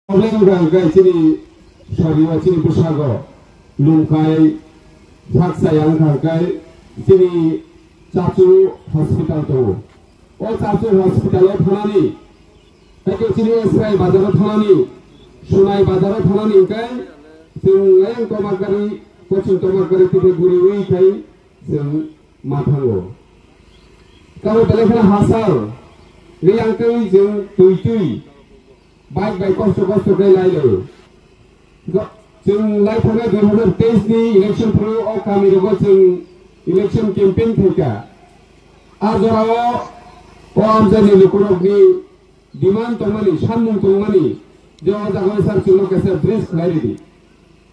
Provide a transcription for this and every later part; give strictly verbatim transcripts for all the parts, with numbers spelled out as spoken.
Problem wngkha hwnkhe chini sorio, chini bwsago lungkai sak chaya wngkha hwnkhe chini Chachu hospital tongo. O Chachu hospital o thanani, tei chini Esrai bazar o thanani, Sunai bazar o thanani hwnkhe chwng ayang Tomakgari, koching Tomakgari tei guriwi khai chwng ma thango. Kabo belai kheno hasal, riyang twi chwng twi twi. Bike bai kosto kosto khe lai lai. Go-, chwng lai thangna dui hazar teis ni election phuru o kami rogo chwng election campaign khaikha. A jora o, o amchaini lukurokni demand tongmani, sanmung tongmani, je o jaga o sir chwngno kaisa bridge khlai ridi.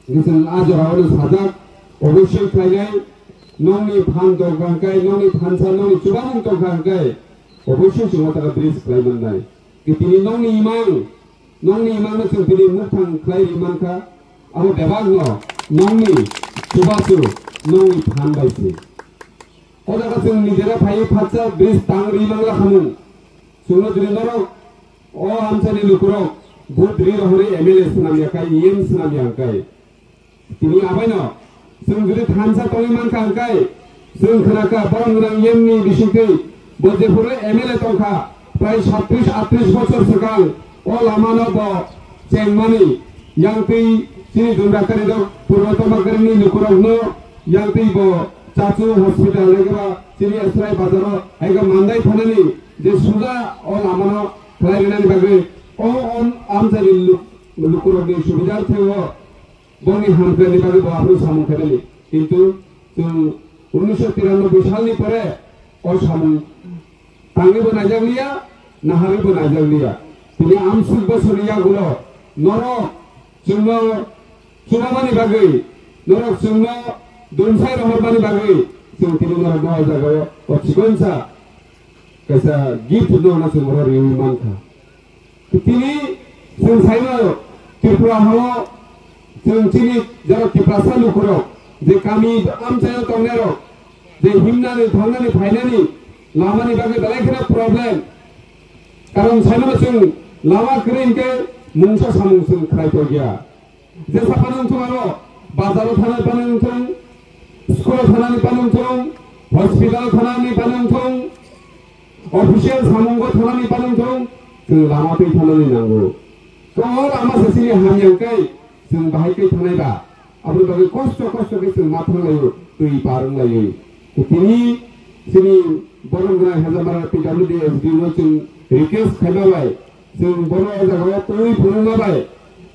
Chwng a jora o sajak, oboisoi khlainai, nongni phan tongkha hwnkhe, nongni phansa, nongni chubamung tongkha hwnkhe, oboisoi chwng o taga bridge khlai mannai. Tini nongni imang, nongni imangno chwng tini mukthang khlai ri mankha, abo bebakno nongni chubachu nongni phan bai se. O jaga chwng nijera phaiwi phatsa bridge tang ri mangla khamung. Chwngno jodi norok o amchaini lukurok vote ri rohorwi M L A swnam ya kai, E M swnam ya kai. Tini abaino chwng jodi thansa tongwi mankha hwnkhe, chwng khnakha borok gwnang yemni bisingtwi bo jephuru M L A tongkha, prai satris atris bochor swkang o lamano bo chengmani yangtwi chini Dumrakari rok Purbo Tomakari ni lukurokno yangtwi bo Chachu hospital haikheba chini Esrai bazaro haikheba mandai thanani je suja o lamano khlai rinani bagwi o on amchaini luk-, lukurokni subidar theo. Boni hamkrai ni bagwi bo aphuru samung khainani. Kintu chwng unisho tiranoboi salni pore o samung tangwibo naijakliya, naharwibo naijakliya. Tini amsuk bosorni yagulo norok chwngno chubamani bagwi, norok chwngno dumsai rohormani bagwi chwng tini norokno o jagao o chikonsa kaisa gift no hwnna chwng oro riwi mankha. Tini chwng saino Tripura hao chwng chini jara Tiprasa lukurok je kami amchaio tongnairok je himnani thangnani phainani lamani bagwi belai kheno problem. Karon saimano chwng lama kwrwi hwnkhe mungsa samung chwng khlai tongya. Jesa phano wngthung aro, bazaro thanani phano wngthung, school-o thanani phano wngthung, hospital-o thanani phano wngthung, official samungo thanani phano wngthung, chwng lama twi thanani nango. To o lama se chini hamya hwnkhe chwng bahai twi thanai ba? Aboni bagwi kosto kosto khe chwng ma thanglaio, twi par wnglaio. Tini chini borok gwnang Hajamara P W D S D O no chwng request khaima bai, chwng bono o jagao twi phunukma bai,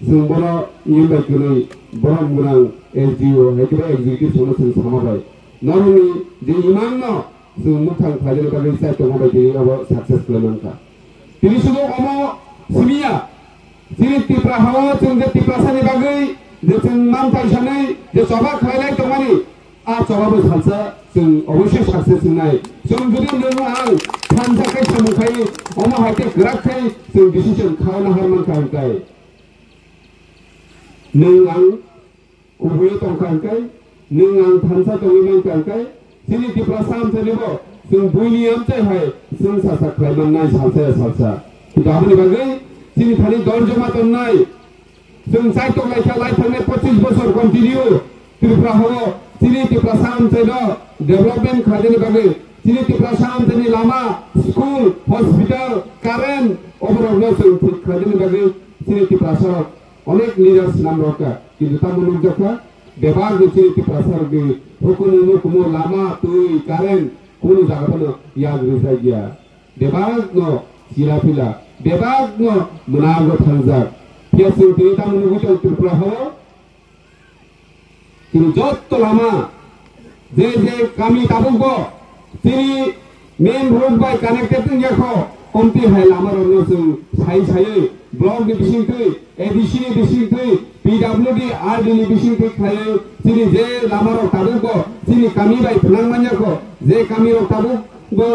chwng bono E M bai kwrwi borok gwnang S D O hai khe executive songno chwng sama bai. Norokni je imangno chwng mukthang khlaijani bagwi chai tongma bai tini obo success khlai mankha. Tini sudu omo simiya, chini Tripura hao chwng je Tiprasani bagwi je chwng man paisanai je choba khlailai tongmani, a chobabo salsa chwng oboisoi success wngnai. Chwng jodi nwng ang thansa khe samung khai, omo hai khe kwrak khai chwng decision khauna har mankha hwnkhe. Nwng ang kubuiwi tongkha hwnkhe, nwng ang thansa tongwi mankha hwnkhe, chini Tiprasa amchainibo chwng buini amchai hai chwng sasak khlai mannai salsa ya salsa. Kintu aboni bagwi chini thani dol joma tonnai. Chwng chaitok laikha lai thangnai pochis bosor continue Tripura hao chini Tiprasa amchaino development khlainani bagwi, chini Tiprasa amchaini lama, school, hospital, current, oborokno chwng thik khlainani bagwi chini Tiprasarok onek leader swnam rwkha, kintu tamo nukjakha, bebak ni chini Tiprasarokni hukumu mukumu lama, twi, current, kunu jaga phano yak rijak ya. Bebak no chila phila, bebak no mwnago thangjak. Phiya chwng tini tamo nugwi tong Tripura hao? Chini jotto lama, je je kami tabukbo chini main road bai connected wngya kho, omtwi hai lama rokno chwng sai saiwi block ni bisingtwi, A D C ni bisingtwi, P W D, R D ni bisingtwi khlaiwi chini je lama rok tabukbo chini kami bai phnang manya kho, je kami rok tabukbo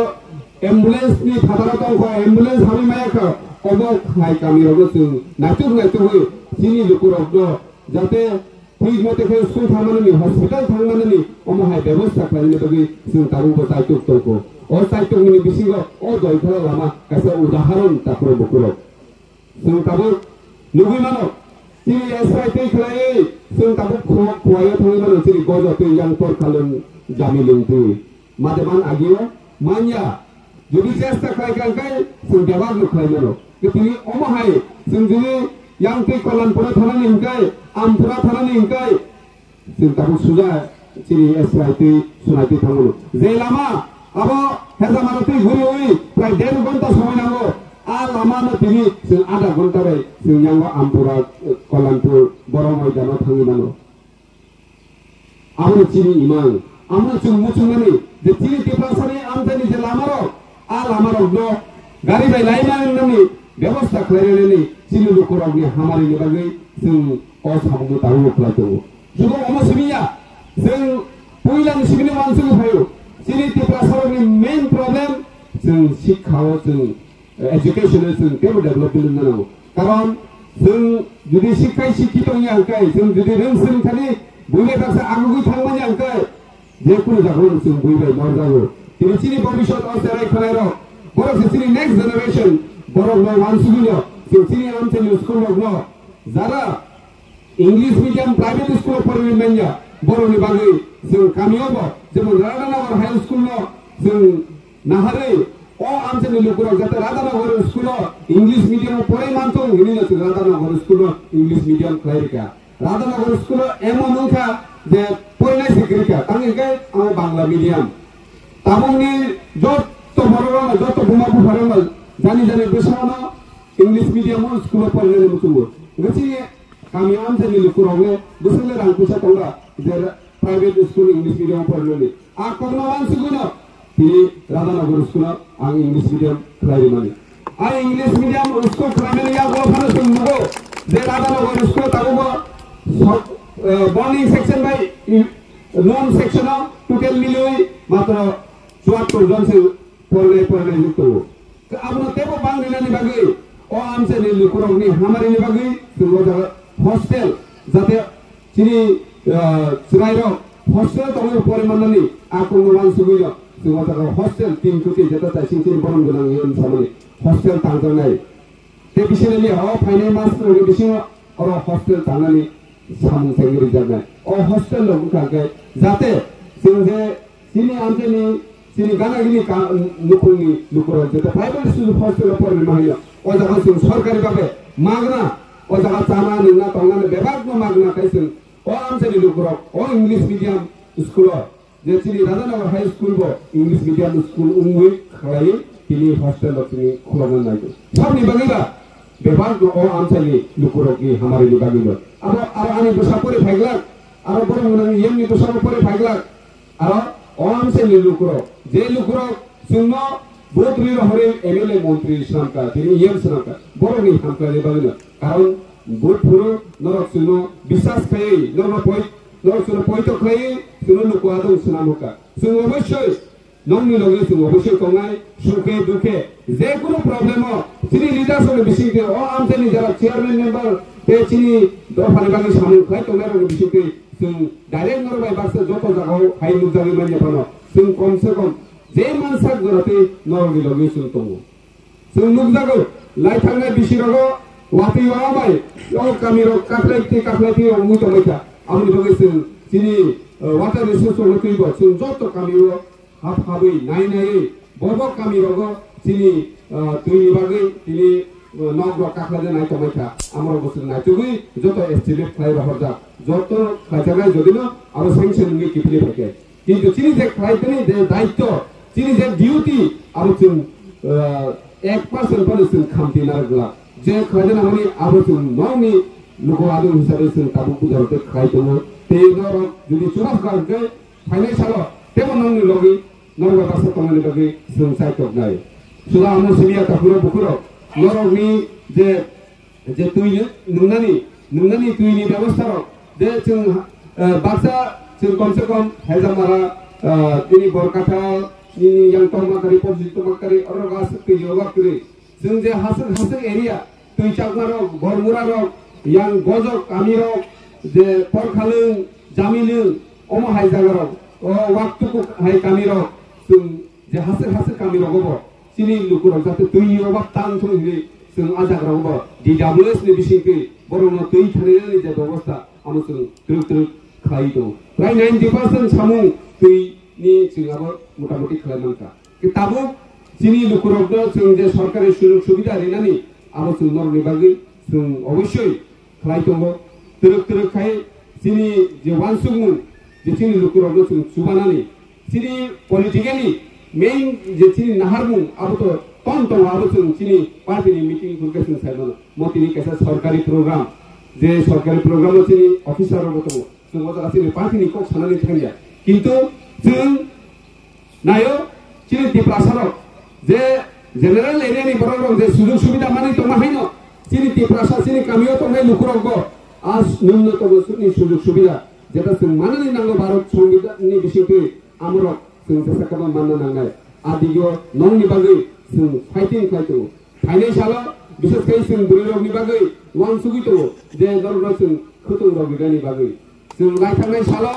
ambulance ni phataro tong kho, ambulance habwi maya kho, obo hai kami rogo chwng naituk naitugwi chini lukurokno jate thik mote khe school thangmani, hospital thangmani, omo hai bebosta khlaina bagwi chwng tabukbo chaituk tong kho. O chaitukmani bisingo o Doikhla lama kaisa udaharon takhurok bukhurok. Chwng tabuk Nugwi mano, chini S Y twi khlaiwi chwng tabuk khuwa-, khuwaio thangwi mano chini Gojo twi, yang Porkhalung, Jamilung twi. Madeban agio manya. Jodi chesta khlai kha hwnkhe chwng bebak no khlai mano. Tini omo hai chwng jodi yang twi Kalyanpura thanani hwnkhe, Ampura thanani hwnkhe, chwng tabuk suja chini S Y twi sunai twi thangmano. Je lama abo Hezamara twi ghuriwi prai der ghonta somoi nango. A lama no tini chwng adha ghonta bai chwng yango Ampura, eh, Kalyanpur, Borok Moidano thangwi mano. Abono chini imang, abono chwng muchungmani je chini Tiprasani amchaini je lamarok, a lamarokno gari bai laima wngnani bebosta khlainani chini lukurokni hamarini bagwi chwng o samungno tabukbo khlai tongo. Jugo omo simi ya, chwng puilani simini uansugwi phaio. Chini Tiprasarokni main problem chwng sikhao chwng education-o chwng teibo develop wngna nango. Karon chwng jodi sikkhai sikhi tongya hwnkhe, chwng jodi rwng swrwng thani buibai baksa agugwi thangmani hwnkhe, je kunu jagao chwng buibai norjago. Tini chini bobisot o cherai khwlairok, borok se chini next generation, borokno uansugwino chwng chini amchaini school-rokno jara English medium private school-o porwi manya, borokni bagwi chwng kamio bo, jemon Radhanagar High School-no chwng naharwi, o amchaini lukurok jate Radhanagar school-o English medium-o porwi manthung hinwi no chwng Radhanagar school-no English medium khlai rikha. Radhanagar school-o emon wngkha je porinai se kwrwikha, tang hwnkhe amo Bangla medium. Tabukni jotto bororokno, jotto buma bupharokno jani jani bwsano English medium-o school-o porinani muchungo. Hwnkhe chini kami amchaini lukurokno bwswkle rang puisa tongra je private school English medium-o porinani. A kokno uansugwino tini Radhanagar school-o ang English medium khlai rimani. A English medium school khlaimani yagulo phano chwng nugo je Radhanagar school-o tabukbo sok-, eh, morning section bai i-, noon section-o total miliwi matro chuattor jon se porinai, porinai nuk tongo. Abono teibo bang rinani bagwi, o amchaini lukurokni hamarini bagwi chwng o jaga hostel, jate chini, ah, chwrairok hostel tongwi pori mannani, a kokno uansugwino chwng o jaga hostel tin koti jeta chaising chini borom gwnang hwnwi samani hostel tangjaknai. Tei bisini o phainai mas rokni bisingo oro hostel tangnani samung chengwi rijaknai. O hostel rok wngkha khe jate chwng je chini amchaini, chini gana gini ka-, nukhungni lukurok jete private school hostel o porwi ma hino. O jaga chwng sorkari babe magna, o jaga chana nungna tongnani bebakno magna khe chwng o amchaini lukurok o English medium school o je chini Radhanagar High School bo English medium school wngwi khlaiwi tini hostel rok chini khulokna naigo. Saboni bagwi ba bebak no o amchaini lukurokni hamarini bagwi no. Abo aro ani bwsa pore phaiglak, aro borok mwnang yemni bwsabo pore phaiglak, aro o amchaini lukurok, je lukurok chwngno vote rwi rohorwi M L A montri swnamkha, tini yem swnamkha, borokni hamkhlaini bagwi no. Karon vote phuru norok chwngno bisas khaiwi, norokno poi-, norok chwngno poito khlaiwi chwngno luku adong swnam hokha. Chwng obossoi nokni logi chwng obossoi tongnai, sukhe dukhe, je kunu problem o chini leaders rokni bisingtwi o amchaini jara chairman member tei chini dophani bagwi samung khlai tongnai rokni bisingtwi chwng direct norok bai baksa joto jagao hai nukjagwi manya phano chwng kom se kom je mansak jora tei norokni logi chwng tongo. Chwng nukjago, lai thangnai bisi rogo watwi wao bai o kami rok kaklai tei kaklai twi wngwi tongbai kha. Aboni bagwi chwng chini, uh, water resource rokno twibo chwng joto kami o hap habwi nai naiwi bo bo kami rogo chini, uh, twini bagwi tini, uh, nok rok kaklai nai tongbai kha. Amorok bo chwng naitugwi joto estimate khlai rohorjak. Joto khlaijaknai jodino abo sanction wngwi kiphilwi phaikhe. Kintu chini je khlai tini je daityo, chini je duty, abo chwng, ah, ek percent phano chwng khamti narwk glak. Je khlai tini amoni abo chwng nokni luku adung hisabe chwng tabuk puja rok tei khlai tongo. Tei norok jodi chubak kha hwnkhe phainai salo tebo nokni logi norok bai baksa tongnani bagwi chwng chai toknai. Sura amo simi ya takhurok bukhurok norokni je je twi nungnani, nungnani twini bebostha rok, je chwng, eh, baksa chwng komse kom Hezamara, eh, tini Borkathal, nini yang tongma kari, Porjit tongma kari, oro aswk twi yoga kwrwi. Chwng je haswk haswk area, twi chakma rok, Gormura rok, yang Gojok kami rok, je Porkhalwng, Jamilwng, omo hai jaga rok, o Waktukuk hai kami rok, chwng je haswk haswk kami rogo bo chini lukurok jate twi ni obab tang thung hinwi Chwng a jaga rok bo D W S ni bising twi borok no twi thanai nani je bebosta amo chwng twrwk twrwk khlai tongo. Prai ninety percent samung twi ni chwng abo motamuti khlai mankha. Tabuk chini lukurokno chwng je sorkari sujog subida rinani abo chwng norokni bagwi chwng obossoi khlai tongo. Twrwk twrwk khai chini je uansukmung je chini lukurokno chwng chubanani chini politically main je chini naharmung abo to ton tongo abo chwng chini party ni meeting hwnkhe chwng sai mano. Mo tini kaisa sorkari program je sorkari program o chini officer rok tongo. Chwng o jaga chini party ni kok sanani thangya. Kintu chwng nayo chini Tiprasa rok je general area ni borok rok je sujog subida manwi tongma haino chini Tiprasa chini kamio tongnai lukurok bo a nunno tongo chini sujog subida jeta chwng manani nango Bharat Songbidan ni bisingtwi amorok chwng jesa kama manna nangnai. A digio nongni bagwi chwng fighting khlai tongo. Phainai salo, bises khe chwng bwrwi rokni bagwi uansugwi tongo je norokno chwng khwtwng rok rinani bagwi. Chwng naithangnai salo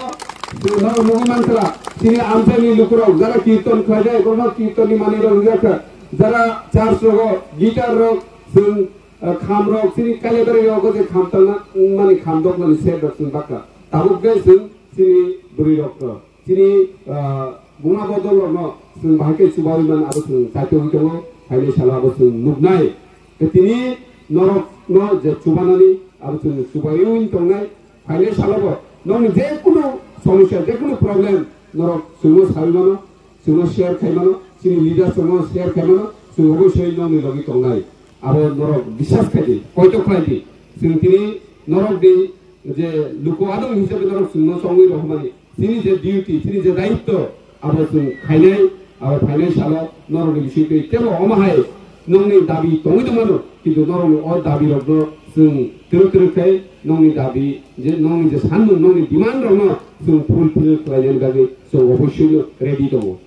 chwng norok nugwi mankha chini amchaini lukurok jara kirton khlaijak, bono kirtonni manwi rok rijak kha. Jara church rogo guitar rok chwng, eh, kham rok chini kailaibari rogo je kham tangna mani kham dok mani set rok chwng bakha. Tabuk khe chwng chini bwrwi rok chini, ah, buma bodol rokno chwng bahai khe chubawi man abo chwng kaitor wi tongo, phainai salo abo chwng nuknai. Tei tini norokno je chubanani abo chwng chubawi tongnai, phainai salo bo nokni je kunu somosya, je kunu problem norok chwngno sawi mano, chwngno share khai mano, chini leaders rokno share khai mano, chwng obossoi nokni logi tongnai. Abo norok bisas khai di, koito khlai di. Chwng tini norok di je luku adong hisabe norok chwngno chongwi rohormani. Chini je duty, chini je daitto, abo chwng khainai, abo phainai salo norokni bisingtwi tebo omo hai nongni dabi tongwi tongmano, kintu norokni o dabi rokno chwng twrwk twrwk khe nongni dabi, je nongni je sanmung, nongni demand rokno chwng fulfill khlainani bagwi chwng obossoi no ready tongo.